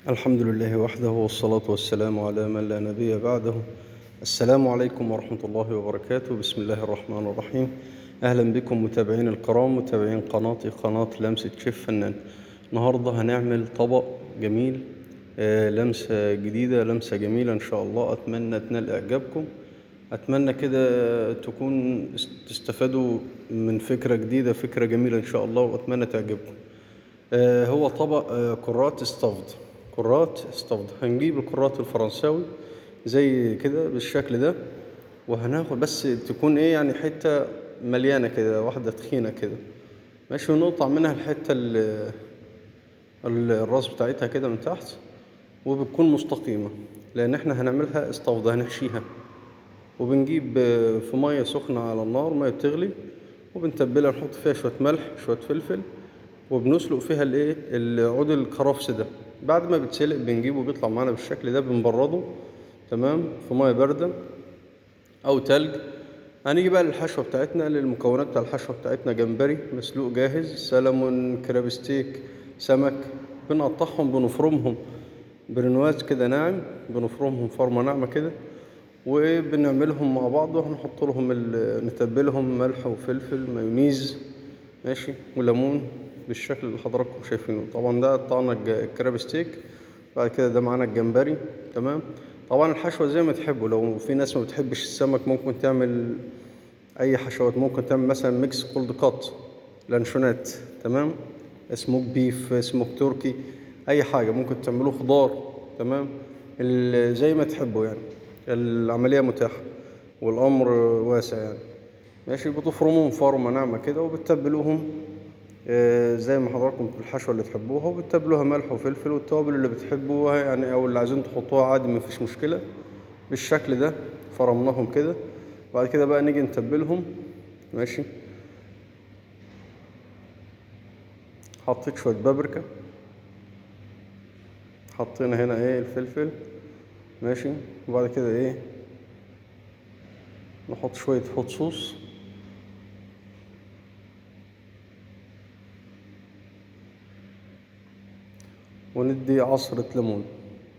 الحمد لله وحده، والصلاة والسلام على من لا نبي بعده. السلام عليكم ورحمة الله وبركاته. بسم الله الرحمن الرحيم. أهلا بكم متابعين الكرام، متابعين قناتي، قناة لمسة شيف فنان. النهاردة هنعمل طبق جميل، لمسة جديدة، لمسة جميلة إن شاء الله. أتمنى تنال إعجابكم، أتمنى كده تكون تستفادوا من فكرة جديدة، فكرة جميلة إن شاء الله، وأتمنى تعجبكم. هو طبق كرات stuffed. كرات stuffed. هنجيب الكرات الفرنساوي زي كده بالشكل ده، وهناخد بس تكون ايه يعني حتة مليانة كده، واحدة تخينة كده، ماشي، ونقطع منها الحتة الراس بتاعتها كده من تحت، وبتكون مستقيمة لأن احنا هنعملها stuffed، هنحشيها. وبنجيب في مية سخنة على النار، مية بتغلي، وبنتبلها، نحط فيها شوية ملح شوية فلفل، وبنسلق فيها الايه العود الكرفس ده. بعد ما بيتسلق بنجيبه، بيطلع معانا بالشكل ده، بنبرده تمام في مية باردة او تلج. هنيجي بقى للحشوه بتاعتنا، للمكونات بتاع الحشوه بتاعتنا. جمبري مسلوق جاهز، سلمون، crab stick، سمك، بنقطعهم بنفرمهم brunoise كده ناعم، بنفرمهم فرمه ناعمة كده، وبنعملهم مع بعض، وهنحط لهم نتبلهم ملح وفلفل، مايونيز، ماشي، وليمون بالشكل اللي حضراتكم شايفينه. طبعا ده قطعنا ال crab stick، بعد كده ده معانا الجمبري تمام. طبعا الحشوه زي ما تحبوا، لو في ناس ما بتحبش السمك ممكن تعمل اي حشوات، ممكن تعمل مثلا mix cold cut، لانشونات تمام، smoked beef، smoked turkey، اي حاجة ممكن تعملوه خضار تمام، زي ما تحبوا يعني، العملية متاحة والامر واسع يعني، ماشي. بتفرموهم فرمه ناعمة كده، وبتتبلوهم زي ما حضراتكم في الحشوه اللي تحبوها، وبتتبلوها ملح وفلفل والتوابل اللي بتحبوها يعني، او اللي عايزين تحطوها عادي مفيش مشكلة. بالشكل ده فرمناهم كده. بعد كده بقى نيجي نتبلهم، ماشي. حطيت شوية بابريكا، حطينا هنا ايه الفلفل، ماشي. وبعد كده ايه نحط شوية هوت صوص، وندي عصرة ليمون،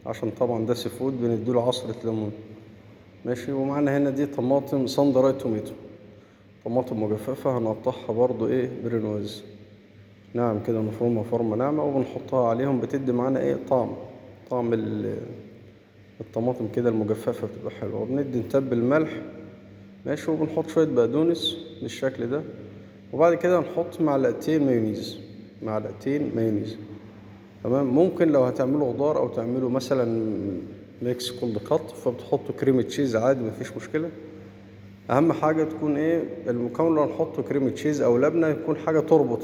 عشان طبعا ده seafood بنديله عصرة ليمون، ماشي. ومعانا هنا دي طماطم sun dried tomato، طماطم مجففة، هنقطعها برضو ايه brunoise ناعم كده، نفرمها فرمة ناعمة وبنحطها عليهم، بتدي معانا ايه طعم الطماطم كده المجففة، بتبقى حلوة. وبندي نتبل ملح، ماشي، وبنحط شوية بقدونس بالشكل ده. وبعد كده نحط معلقتين مايونيز، معلقتين مايونيز تمام. ممكن لو هتعملوا خضار او تعملوا مثلا mix cold cut، فبتحطوا cream cheese عادي مفيش مشكلة. اهم حاجة تكون ايه المكون، لو هنحط cream cheese او لبنه يكون حاجة تربط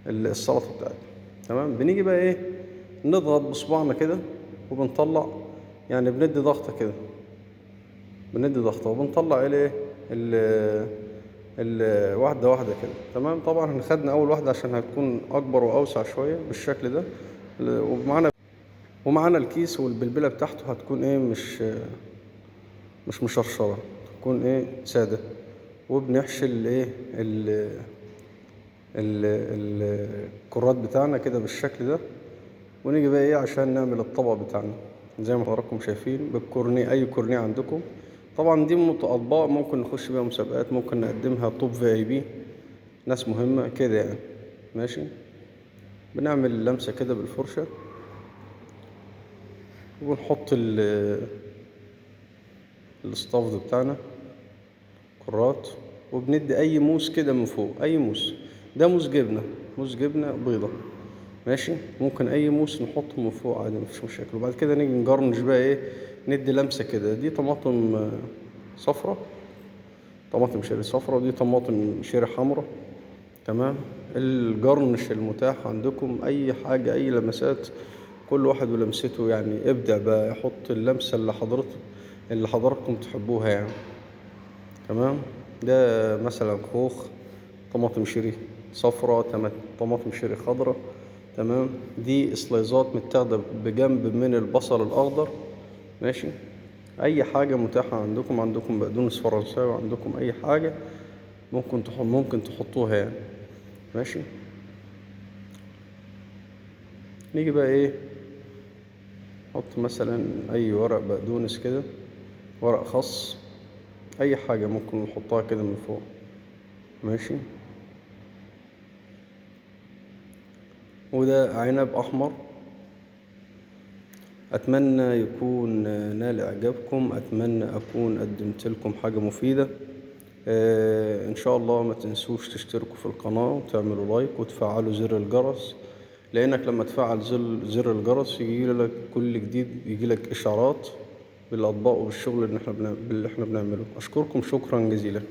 السلطة بتاعتنا تمام. بنيجي بقى ايه نضغط بصباعنا كده، وبنطلع يعني بندي ضغطه كده، بندي ضغطه وبنطلع الايه واحدة واحدة كده تمام. طبعا احنا خدنا اول واحدة عشان هتكون اكبر واوسع شوية بالشكل ده، ومعانا الكيس والبلبله بتاعته هتكون ايه مش مشرشره، تكون ايه ساده. وبنحشي الايه الكرات بتاعنا كده بالشكل ده. ونيجي بقى ايه عشان نعمل الطبق بتاعنا زي ما حضراتكم شايفين بالكورنيه، اي كورنيه عندكم. طبعا دي اطباق ممكن نخش بيها مسابقات، ممكن نقدمها top VIP، ناس مهمة كده يعني، ماشي. بنعمل لمسه كده بالفرشه، وبنحط ال stuffed بتاعنا كرات، وبندي اي موس كده من فوق، اي موس، ده موس جبنه، موس جبنه بيضة، ماشي. ممكن اي موس نحطه من فوق عادي مفيش مشاكل. وبعد كده نيجي نجرنش بقى ايه، ندي لمسه كده. دي طماطم صفرة، طماطم cherry صفرة، ودي طماطم cherry حمرا تمام. ال garnish المتاح عندكم، اي حاجة، اي لمسات، كل واحد ولمسته يعني، ابدع بقى، حط اللمسة اللي حضراتكم تحبوها يعني تمام. ده مثلا خوخ، طماطم cherry صفرة، طماطم cherry خضرة تمام. دي سلايزات متاخده بجنب من البصل الاخضر، ماشي. اي حاجة متاحة عندكم، عندكم بقدونس فرنساوي، عندكم اي حاجة ممكن تحطوها يعني، ماشي. نيجي بقى ايه، نحط مثلا اي ورق بقدونس كده، ورق خس، اي حاجة ممكن نحطها كده من فوق. ماشي. وده عنب احمر. اتمنى يكون نال اعجابكم، اتمنى اكون قدمت لكم حاجة مفيدة. ان شاء الله ما تنسوش تشتركوا في القناة وتعملوا لايك وتفعلوا زر الجرس، لانك لما تفعل زر الجرس يجي لك كل جديد، يجي لك اشعارات بالاطباق وبالشغل اللي احنا بنعمله. اشكركم شكرا جزيلا.